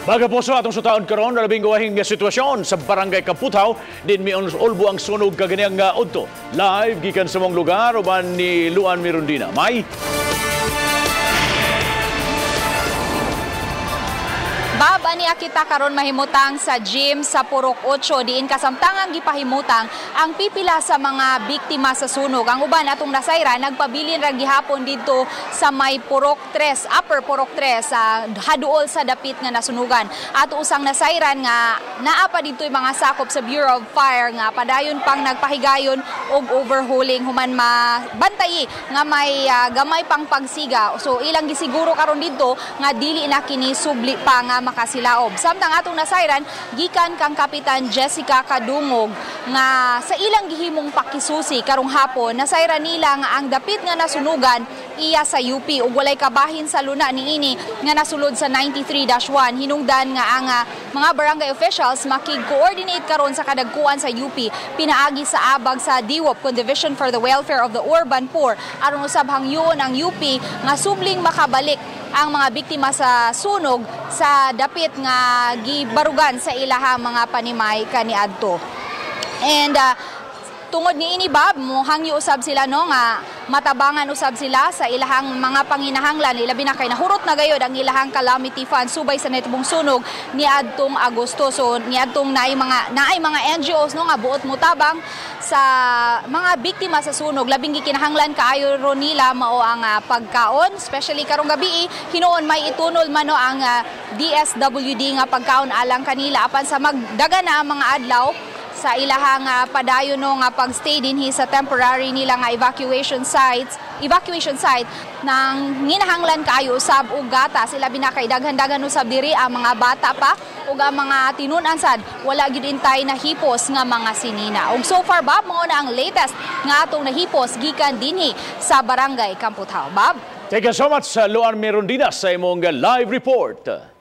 Mga kapuso, atong sutaon karon labing gawahing nga sitwasyon sa Barangay Kamputhaw din miulbo ang sunog kaganiyang udto. Live gikan sa mong lugar uban ni Luan Mirundina. May Bab, ani kita karon mahimutang sa gym sa Purok 8 diin kasamtangang gipahimutang ang pipila sa mga biktima sa sunog. Ang uban atong nasayra nagpabilin ra gihapon didto sa may Purok 3, Upper Purok 3 sa haduol sa dapit nga nasunugan. Ato usang nasayran nga naa pa didto'y mga sakop sa Bureau of Fire nga padayon pang nagpahigayon og overhauling human mabantayi nga may gamay pang pagsiga. So ilang gisiguro karon didto nga dili na kini subli pa nga makasilaob. Samtang atong nasayran gikan kang Kapitan Jessica Kadungog nga sa ilang gihimong pakisusi karong hapon, nasayran nila nga ang dapit nga nasunugan iya sa UP ug walay kabahin sa luna niini nga nasulod sa 93-1. Hinungdan nga ang mga barangay officials makig-coordinate karon sa kadagkuan sa UP pinaagi sa abag sa DWOP kun Division for the Welfare of the Urban Poor aron usab hangyoon ang UP nga subling makabalik ang mga biktima sa sunog sa dapit nga gibarugan sa ilahang mga panimay kaniadto. And tungod niini, Bab, mohangyo usab sila no nga matabangan usab sila sa ilahang mga panginahanglan, ilabi na kay nahurot na gayod ang ilahang calamity fund subay sa nahitobong sunog niadtong Agosto. So niadtong naay mga NGOs no nga buot motabang sa mga biktima sa sunog. Labing gikinahanglan kaayo ron nila mao ang pagkaon, especially karong gabi hinuon may itunol man no ang DSWD nga pagkaon alang kanila apan sa magdaga na ang mga adlaw sa ilahang padayon no nga pagstay dinhi sa temporary nila nga evacuation site nang nginahanglan kaayo usab og gatas, ilabi na kay daghan-daghan usab diri ang mga bata pa ug ang mga tinun-an sad wala gyud intay nahipos nga mga sinina. Ug so far, Bob, mao na ang latest nga atong nahipos gikan dinhi sa Barangay Kamputhaw. Bob. Thank you so much, Luan Mirundina, sa imong live report.